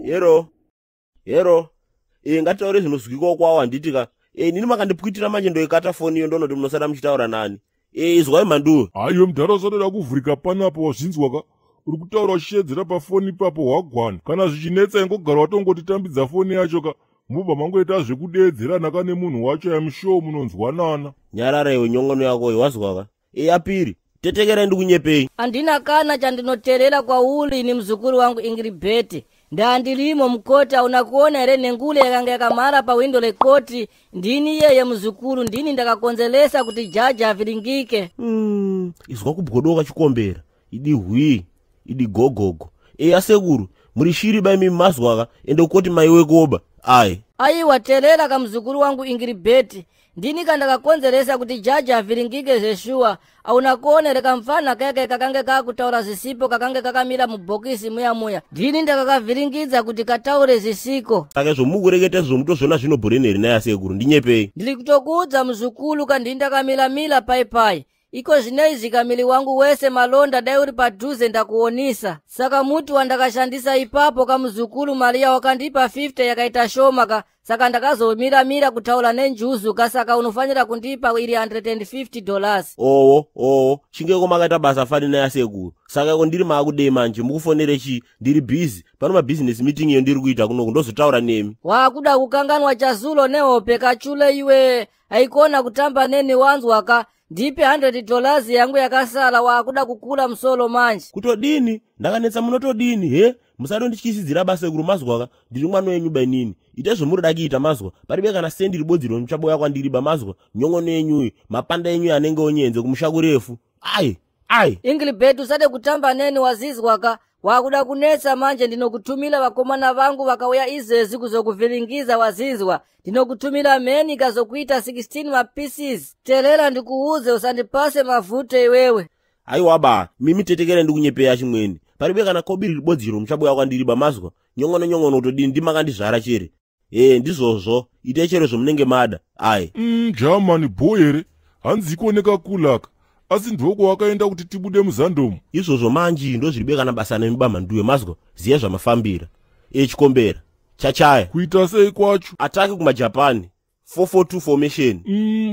Hero, hero. E, ngatitaure zvinozwikwa kwawo, handiti ka? E, nini makandipwitira manje, ndoikata foni iyo, ndonoti munosara muchitaura nani. E, izwai mhanduwe. Haiwe mudhara, usatoda kuvhurika panapo, wazvinzwa ka? Uri kutaura uchishedzera pafoni ipapo, hwagwana. Kana zvichinetsa, ingogara watongotitambidza foni yacho ka, mubva mangoita zvekudeedzerana ka nemunhu wacho. Yamushow munonzwanana. Nyarara iwe, nyongono yako, wazwa ka? E, yapiri, tetekerai ndikunyepei. Handina kana chandinoteerera kwauri ni muzukuru wangu Ingiribheti. Ndandilimo mukoti, hauna kuona here nengule yakanga yakamhara pawindo rekoti? Ndini iyeye muzukuru, ndini ndakakonzelesa kuti jaji avhiringike. Izwa kubwodoka chikombera, idi hwii, idi gogogo. E, asekuru, muri shiri baimi, mazwaka? Ende kukoti maiwe koba ai. Aiwa, terera kamuzukuru wangu Ingiribheti, ndini kandakakonzeresa kuti jaji avhiringike zveshuwa. Hauna kuona here kamfana keke kakange kakutaura zisipo, kakange kakamira mubhokisi muya muya? Ndini ndakakavhiringidza kuti kataure zvisiko. Saka zvomukureketa izvo mutozviona zvinobhureneri naye asekuru, ndinyepei. Ndiri kutokuudza muzukuru ka, ndini ndakamilamila paipai iko zvinoizvi, kamili wangu wese malonda, dai uri padhuze ndakuonisa. Saka muti wandakashandisa ipapo kamuzukuru, mari yawakandipa 50 yakaita shoma ka, saka ndakazomiramira kutaura nenjuzu ka, saka unofanira kundipa iri $150. Owo owo, chingeko makaita basa fani naye asekuru. Saka iko ndiri maakudei manje, mukufonere chii? Ndiri busy pano, mabusiness meeting iyo ndiri kuita kunoku, ndozotaura nemi. Waakuda kukanganwa chazulo nehope kachule iwe, haikona kutamba neni, wanzwa ka? Ndipe $100 yangu yakasara, waakuda kukula musolo manje. Kutodini? Ndakanetsa munotodini? He, musadondityisidzira basekuru, mazwaka? Ndiri mwana wenyu bainini, ite zvomuroda kuita, mazwa? Paribe kana sendi ribodziro muchaboya kwandiri ba, mazwa? Nyongono yenyuyi, mapanda enyu anenge onyenze kumusha kurefu, ai ai. Ingilibet, usade kutamba neni, wazizwa ka? Wakuda kunetsa manje, ndinokutumila vakomana vangu vakauya izezi kuzokuvhiringiza, wazizwa? Ndinokutumila mheni ikazokuita 16 mapieces. Teerera ndikuudze, usandipase mavhute iwewe. Aiwa ba, mimi tetekere ndikunyepeya chimweni, paribe kana kobiri ribodziro muchaboya kwandiri ba, mazwa? Nyongono nyongono kutodini? Ndimakandizvara chere? E, ndizvozvo, ite chero zvomunenge mada, ai. Germany bo here? Hanzi ikuoneka kulaka, asi ndoko wakaenda kuti tibude muzandomu. Izvozvo manji ndozviribe kana basa nemi bamhanduwe, mazwa? Ziya zvamafambira. E, chikombera chachaya. Kuita sei kwacho? Attack kumajapani, 442 formation.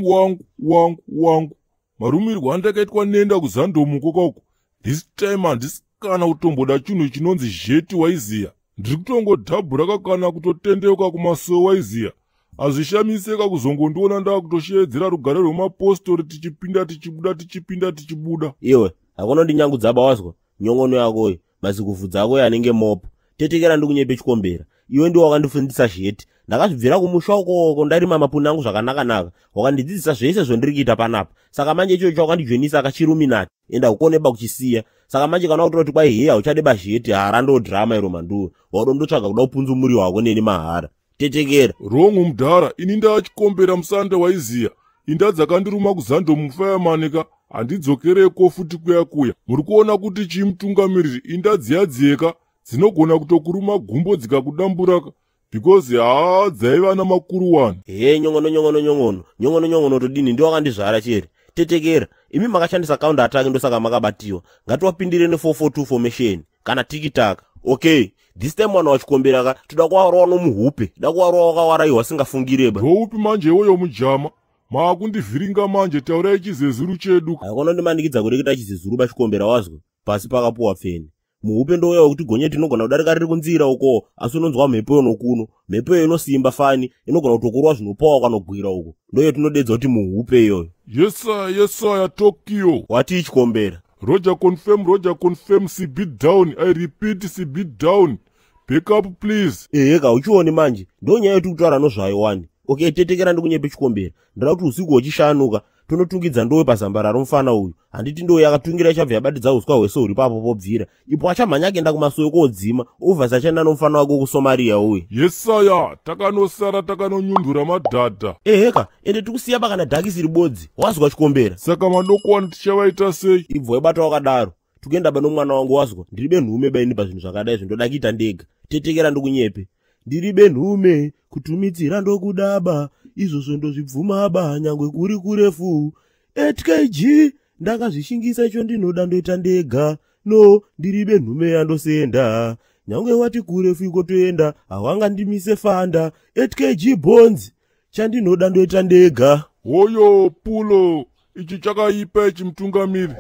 Wangu wangu wangu, marumirwo andakaitwa nenda kuzandomu kokoko, this time handisi kana kutomboda chinhu chinonzi zheti, waiziya? Ndiri kutongodhabhura kakana kutotendeuka kumasowe, waiziya? Hazvishamiseka kuzongondiona ndaakutoshevedzera rugare rwemapostori, tichipinda tichibuda, tichipinda tichibuda. Iwe, hakuna ndinyangudzaba, wazwa? Nyongono yakoyo, mazikuvhudza akoyo anenge mopo. Tetekera ndikunyepe chikombera, iwe ndiwo wakandifundisa zheti. Ndakazvibvira kumusha ukoko, ndarima mapuni angu zvakanaka-naka, wakandidzidzisa zvese zvondiri kuita panapa. Saka manje ichocho chawakandijoinisa kachiruminati, enda kukoneba kuchisiya. Saka manje kana kutora kuti kwai heya uchade bazheti, hara ndo drama iro manduwe, waudondotsvaga kuda kupunza muri wako neni mahara. Tetekera. Wrong mudhara, ini ndaachikombera musande, waiziya? Inda dzakandiruma kuzandomu fayamanika, handidzokereko futi kuya kuya. Muri kuona kuti chii mutungamiriri, inda dziya dziyeka dzinogona kutokuruma gumbo dzikakudamburaka, because haa, dzaiva namakuru wani. He, nyongono nyongono nyongono nyongono nyongono todini? Ndiwo wakandizvara chere? Tetekera, imi makashandisa counter attack, ndosaka makabatiwa. Ngatiwapindire ne442 formation kana tikitaka. Okay, this time wana wachikombera ka, toda kuwarova nomuhupe, da kuwarova wakawaraiwa singafungireba. Ndoupi manje iwoyo mujama? Maakundivhiringa manje, taurai chizezuru chedu. Haikona ndimanikidza kureketa chizezuru bachikombera, wazwa? Pasi pakapuwa pfeni. Muhupe ndouya wekuti gonye tinogona kudarika riri kunzira uko, asi unonzwa mhepo yonokuno, mhepo iyo inosimba fani, inogona kutokurwa zvinopawa kanogwira uko, ndoyo tinodedza kuti muhupe iyoyo. Yesaya, yesaya, Tokyo. Watii chikombera? Roger confirm, roger confirm, CB down, I repeat, CB down, backup please. Eheka, uchioni manje, ndo nyaya yetiri kutaura nozvayo wani. Okay, tetekera ndikunyepe chikombera, ndoda kuti usiku hwechishanuka tonotungidza ndowe pazambararo mufana uyu, handiti? Ndowe yakatungira ichabva yabatidza uswa hwese huri papo, pobvira ipo achamhanya akuenda kumasowe kodzima, obva sachaenda nomufana wake wekusomaria uyu. Yesaya, takanosara takanonyundura madhadha. Eheka, ende tikusiya pakana dhakisi ribodzi, wazwa chikombera? Saka madokwani tichavaita sei? Ibva webata wakadaro, tikuenda pano mwana wangu, wazwa? Ndiri benhume baini pazvinhu zvakadai, zvindoda kuita ndega. Tetekera ndikunyepe, ndiri benhume, kutumidzira ndokudaba, izvozvo ndozvibvumaba, nyangwe kuri kurefu 8 kg, ndakazvishingisa, icho ndinoda ndoita ndega. No, ndiri benhume yandosenda. Nyange wati kurefu ikotoenda, hawangandimise fanda. 8 kg bonds, chandinoda ndoita ndega. Hoyo pulo, ichi chakaipa ichi mutungamiri.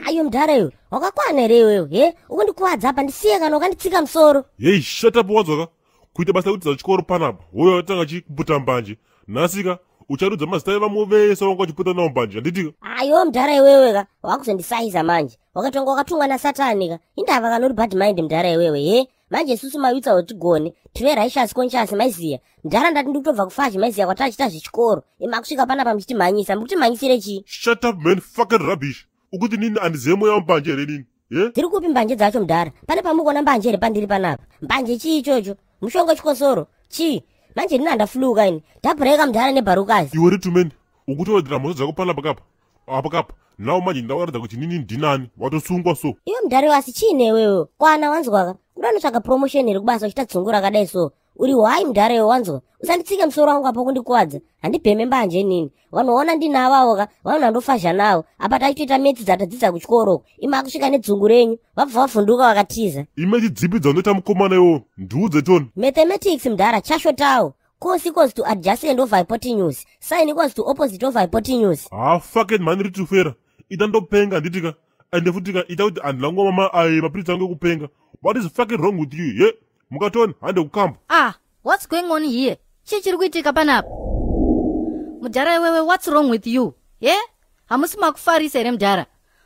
Ayo mudhara iwe, wakakwana here iwewe? He, ukundikuvadza apa, ndisiye kana wakanditsika musoro. Hei, shut up wanzwaka. Kuita basa rekudzidza chikoro panapa. Hoyo watanga chikuputa mbanje. Nhasika ucharudza mazita evamwe vese vanga uchiputa navo mbanje, handitika? Ayo mudhara iwewe ka, wakuzondisaiza manje. Wakatonga wakatumwa nasatani ka. Indava kana uri bad mind mudhara iwewe, he? Manje isusu mayutsa hotigone, tive righteous conscious maiziya. Mudhara ndati ndikutobva kufashi maiziya kwatachita zvechikoro. Ima kusvika panapa muchitimhanyisa, mukutimhanyisire chii? Shut up man, fucking rubbish. Ukuti nini handizive mweya wambanje here nini? Ye? Dziri kupi mbanje dzacho mudhara? Pane pamukuona mbanje here pandiri panapa? Mbanje chii ichocho? Mushonga chikosoro? Chii? Manje ndini handafluka ini. Ndabhureka mudhara nebharukazi. Iwe ritumeni, ukutowedzera mhosva dzako panapa kapa. Apa kapa. Nawo manje ndakuratidza kuti nini ndinani. Watosungwa so. Iwe mudhara iwe asi chii newewe? Kwana wanzwaka. Kuda unotsvaga promotion here kubasa uchiita dzungu rakadai so? Uri hwai mudhara iwe wanzwa? Usanditsike musoro wangu apo kundikuvadza. Handibheme mbanje inini. Vanoona ndinavo ka, vanhu vandofazha navo. Apa tachitoita metsi dzatadzidza kuchikoro uko. Ima akusvika nedzungu renyu. Vabva vavhunduka vakatiza. Imetsi dzipi dzaunoita mukomana iwowo? Ndiudze toni. Mathematics mudhara chashotawo. Cos equals to adjacent over hypotenuse. Sin equals to opposite over hypotenuse. Ha fucking mhani ritufera. Ita ndopenga handitika. Ende futi ka ita kuti handina ngoma ayi mapiritsi angu ekupenga. What is fucking wrong with you? Ye? Mukatoni hande kukamba. Ah, what's going on here? Chii chiri kuitika panapa? Mudhara iwewe, what's wrong with you? Ye? Hamusi makufarisa here mudhara?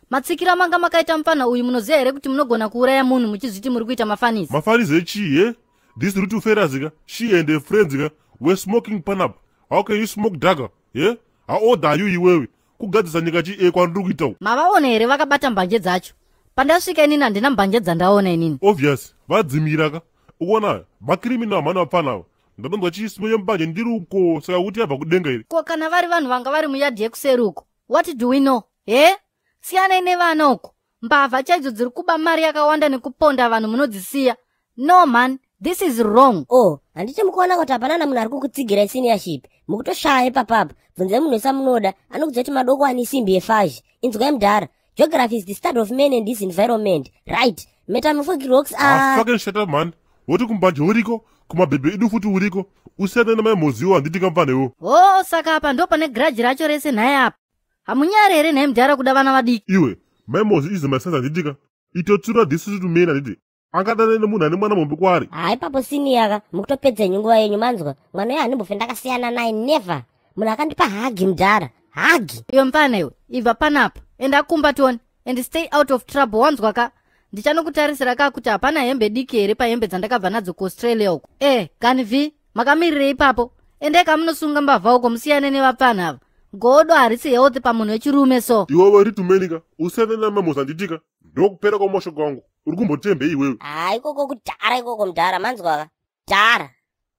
Matsikiro amanga makaita mufana uyu munoziva here kuti munogona kuuraya munhu muchizviti muri kuita mafanisi? Mafanisi echii, ye? This Rutufera zika, she and her friends ka were smoking panapa. How can you smoke dagger? Ye? How old are you iwewe? Kugadzisa nyika chi e kwandiri kuita uku. Mavaona here vakabata mbanje dzacho? Pandasvika inini handina mbanje dzandaona inini. Obvious, vadzimira ka. Ukuona macriminal mhani vapfana ava. Ndadonzwa chisimo chembanje ndiri uko saka kuti yabva kudenga here. Ko kana vari vanhu vanga vari muyadhi yekuseri uko? What do we know? He? Siyanai nevana uko. Mbavha chaidzo dziri kuba mari yakawanda nekuponda vanhu munodzisiya. No man, this is wrong. Oh, handiti mukuona kuti hapana munhu ari kukutsigira seniorship. Mukutoshaya ipapapa. Bvunzai munhu wese amunoda, anokudza kuti madoko ane simbi yefazhi. Inzwai mudhara. Geography is the study of man and his environment. Right. Metamorphic rocks Ah, are... fucking shut up man. Woti kumbanje uriko, kumabhebhe edu futi uriko. Usiyane namai moziwo handiti kamfana iwo. Oh, saka apa ndo pane grudge racho rese nhai apa. Hamunyari here nhai mudhara kuda vana vadiki? Iwe, mai Mozi is my sister handiti ka. Itotsura this to men handiti. Angadana nemunhu ane mwana mombe kwaari. Hai ipapo senior ka, mukutopedza henyu nguva yenyu manzwa. Mwana uyo handimbofe ndakasiyana naye never. Munhu akandipa hug mudhara. Hug. Iwe mfana iwe, ibva panapa. Enda kumba tione and stay out of trouble wanzwa ka. Ndichanokutarisira ka kuti hapana hembe diki here pahembe dzandakabva nadzo kuAustralia uko. Eh, kani v, makamirirei ipapo. Endai kamunosunga mbavha uko musiyane nevapfana ava. Godo harisi healthy pamunhu wechirume so. Iwewe ritumeni ka, usiyane namai Mozi handiti ka. Ndokupera kwamashoko angu. Uri kumbotembei iwewe? Hai ikoko kudhara ikoko mudhara manzwa ka. Dhara.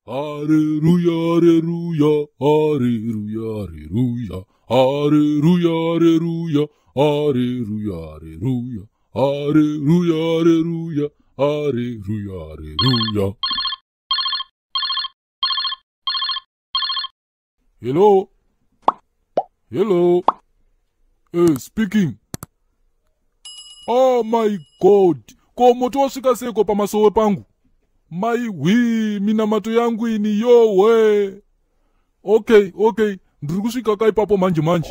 Haleluya, haleluya, haleluya, haleluya, haleluya, haleluya, haleluya, haleluya, haleluya, haleluya, haleluya, haleluya. Hello? Hello? Hey, speaking. Oh my God. Ko moto wasvika seko pamasowe pangu? Mai minamato yangu ini yowe. Okay, okay. Ndiri kusvika ka ipapo manje manje.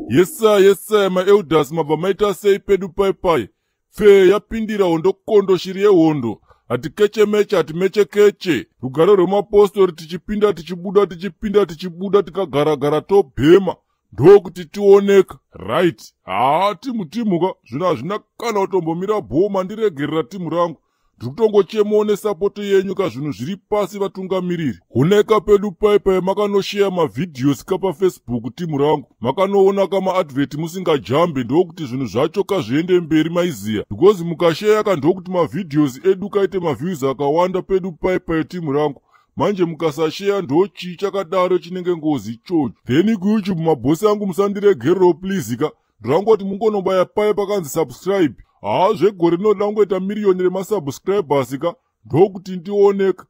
Yes sir, yes sir, my elders mabva maita sei pedu pai pai. Pfe yapindira hondo kondo shiri yehondo. Hatikeche meche hatimeche keche. Rugare rwemapostori tichipinda tichibuda tichipinda tichibuda tikagaragara tobhema. Ndokuti tioneka. Right. Haa timu timu ka zvino hazvina kana kutombomira bhoma ndiregerera timu rangu. Ndiri kutongochemawo nesupport yenyu ka zvinhu zviri pasi vatungamiriri. Huneka pedu pai makanosheya mavideos ka paFacebook timu rangu. Makanoona kamaadvert musingajambi ndokuti zvinhu zvacho kazviende mberi maiziya. Because mukasheya ka ndokuti mavideos edu kaite maviews akawanda pedu pai timu rangu. Manje mukasasheya ndochii chakadaro chinenge ngozi ichocho. Then kuYouTube mabhosi angu musandiregererawo please ka. Ndirangoti mungonobaya pai pakanzi subscribe. Haa zvegore rinoda kungoita miriyoni remasubscribers ka ndokuti ndioneka.